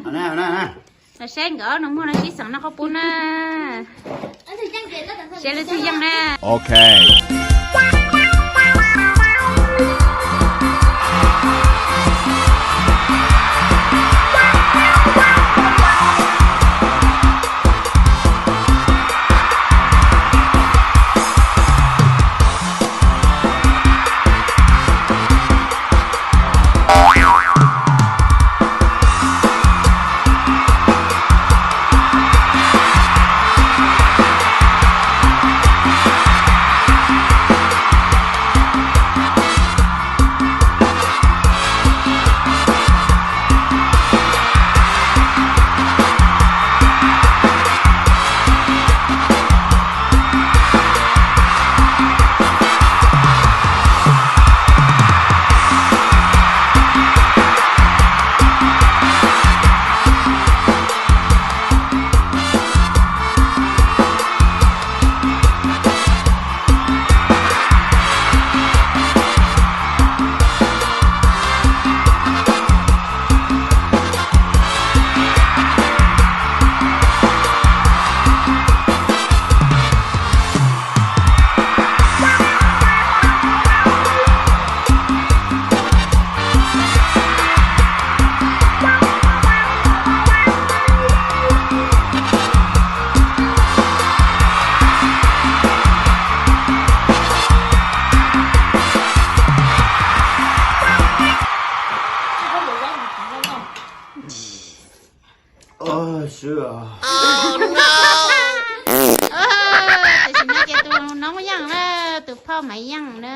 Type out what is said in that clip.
Los saib nkawd ob nus muag no sib xeem noj qhaub poob na. Saib leej twg yeej na. Ok. Tam sim no ces tus noob yeej na, tus phauj Maiv yeej na.